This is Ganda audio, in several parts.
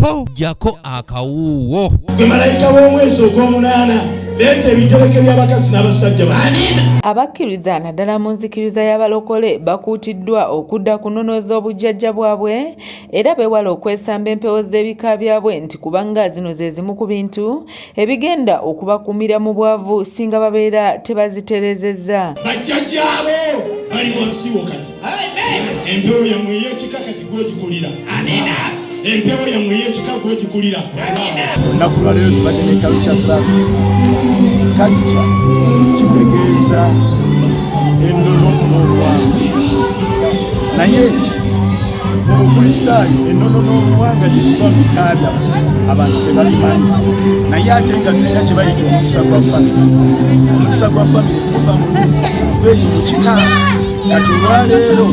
Ho, jjako akawuuwo. Gwe malayika w'omwezi ogw'omunaana, leeta ebitereke by'abakazi n'abasajja ba Abakkiriza naddala mu nzikiriza y'abalokole bakuutiddwa okudda ku nnono z'obujjajja bwabwe era beewale okwesamba empewo z'ebika byabwe nti kubanga zino ze zimu ku bintu ebigenda okubakuumira mu bwavu singa babeera tebazitereezezza. Bajjajjaabo bali wansi wo kati. Empewo yammwe ey'ekika kati gwogikulira. Empewo yammwe ey'ekika gwogikulira. Olunaku lwaleero tubadde ne culture service. Culture kitegeeza ennono n'obuwangwa, naye mu Bukristaayo ennono n'obuwangwa gye tuva mu bika byaffe abantu tebabimanyi, naye ate nga tulina kye bayita omukisa gwa famire. Omukisa gwa famire guva mu kuva eyo mu kika. Kati olwaleero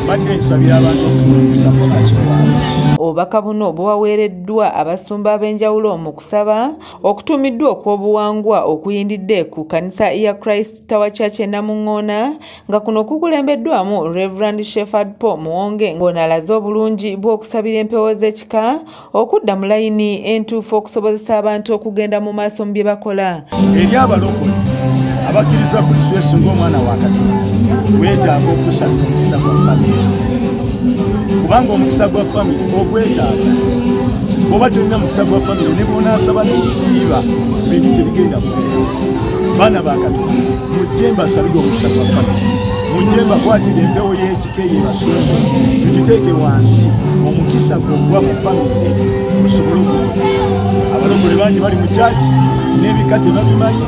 mbadde nsabira abantu okufuna omukisa mu kika kyewaabwe. Obubaka buno bubaweereddwa abasumba ab'enjawulo mu kusaba okutuumiddwa okw'obuwangwa okuyindidde ku kkanisa ya Christ Tower Church e Namuŋŋoona, nga kuno kukulembeddwamu Reverend Shepherd Paul Muwonge, ng'ono alaze obulungi bw'okusabira empewo z'ekika okudda mu layini entuufu okusobozesa abantu okugenda mu maaso mu bye bakola. Eri abalokole abakkiriza Kristo Yesu ng'omwana wa Katonda, weetaaga okusabira omukisa gwa famire, kubanga omukisa gwa famire ogwetaaga. Bw'oba tolina mukisa gwa famire, ne bw'onaasaba n'osiiba, ebintu tebigenda kubeera. Baana ba Katonda, mujje mbasabire omukisa gwa famire, mujje mbakwatire empewo y'ekika eyo ebasumbu tugiteeke wansi, omukisa gwo gwa famire osobole okugukozesa. Abalokole bangi bali mu kyaki n'ebika tebabimanyi,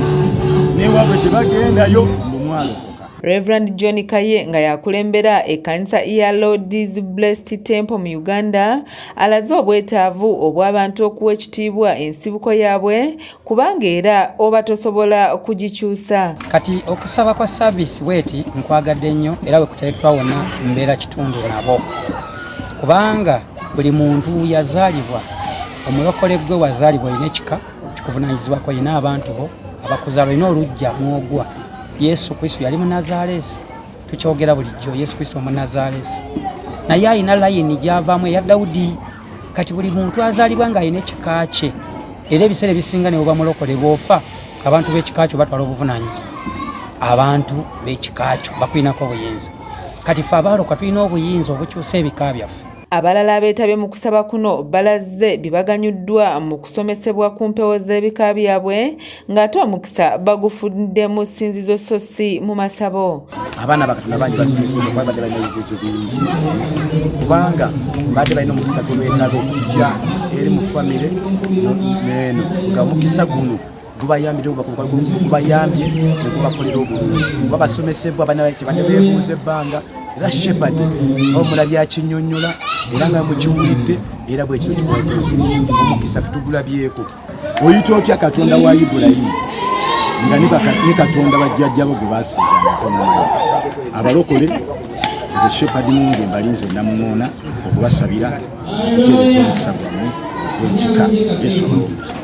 newaabwe tebagendayo mbu mwalokoka. Reverend John Kaye, nga yakulembera ekkanisa ya Lord's Blessed Temple mu Uganda, alaze obwetaavu obw'abantu okuwa ekitiibwa ensibuko yaabwe kubanga era oba tosobola kugikyusa. Kati okusaba kwa service bweti nkwagadde nnyo, era bwe kuteekebwa wonna mbeera kitundu nabo, kubanga buli muntu yazaalibwa omulokole. Gwe wazaalibwa olina ekika kikuvunanyizibwako, olina abantu bo abakuzaala, olina olujja mwogwa. Yesu Kristo yali Munazaalesi, tukyogera bulijjo, Yesu Kristo Omunazaalesi, naye alina layini gyavaamu eya Dawudi. Kati buli muntu azaalibwa ng'alina ekika kye, era ebiseera ebisinga ne bweba mulokole, bw'ofa abantu b'ekika kyo batwala obuvunaanyizibwa. Abantu b'ekika kyo bakulinako obuyinza. Kati ffe abaaloka tulina obuyinza obukyusa ebika byaffe. Abalala abeetabye mu kusaba kuno balaze bye baganyuddwa mu kusomesebwa ku mpewo z'ebika byabwe, ng'ate omukisa bagufudde mu ssinzizo so si mu masabo. Abaana bakatonda bangi basomesebwa kuba badde balina ebibuuzo bingi, kubanga badde balina omukisa gwe beetaaga okujja eri mu famire neeno, nga omukisa guno gubayambire, gubayambye ne gubakolera obulungi kuba basomesebwa bana kyebadde beebuuza ebbanga. Era Shepherd omulabye akinyonnyola era nga mukiwulidde, era bwekiro kikola kino kiri omukisa fe tugulabyeko. Oyita otya Katonda wa Ibulayimu nga ne Katonda bajjajjabo gwe basinzanga tomumanyi? Abalokole, nze Shepherd Munge, mbalinze Namuŋoona okubasabira okutereeza omukisa gwammwe ogw'ekika. Yesu abawe omukisa.